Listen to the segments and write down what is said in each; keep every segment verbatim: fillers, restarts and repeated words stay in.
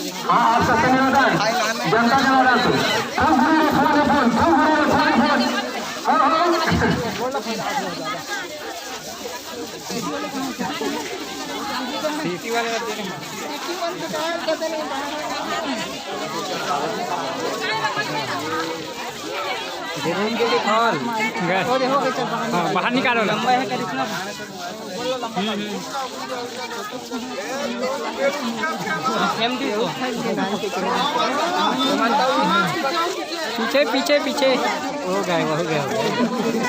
हाँ, आप सबसे निवेदन, जनता जनार्दन से, खूब घूरे रे फोन रे फोन, खूब घूरे रे फोन रे फोन। हाँ, हाँ। हाँ, बाहर निकालो ना। पीछे, पीछे, पीछे। हो गए, हो गए, हो गए।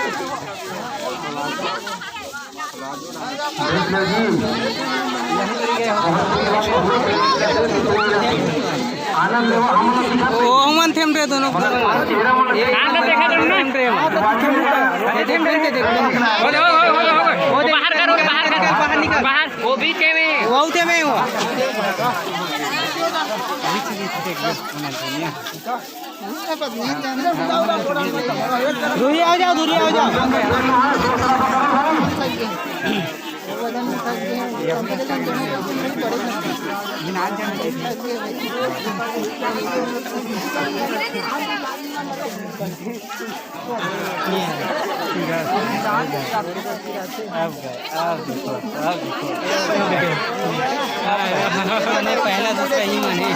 देख लो जी। आनंद लेवा, हम लोग दिखा ओ, ओमन थेम रे दोनों। आनंद देखा करो ना। थेम रे। ये थेम रे, देख। हो, हो, हो, हो, हो। वो बाहर करो, बाहर करो। बाहर निकाल। बाहर। वो भी थेम है। वो थेम है वो। दूरी आ जाओ, दूरी आ जाओ। अब गए, अब देखो, अब देखो। अरे, पहला दूसरा ही माने।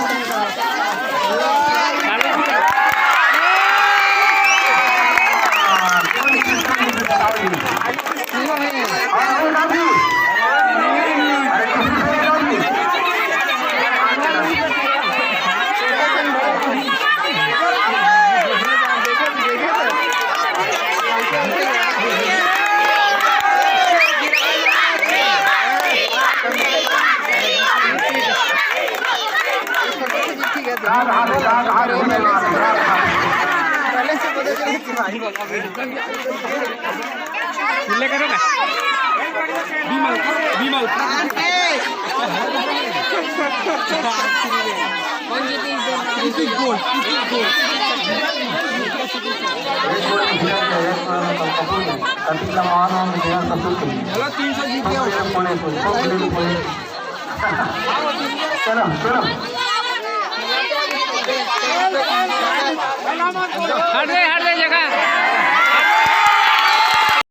पहले से पता चले कि भाई बाबा। ले करो ना। विमल, विमल। It is gold, it is gold। चलो, तीन सौ जीते हो। चलो, चलो। हट दे, हट दे जगह।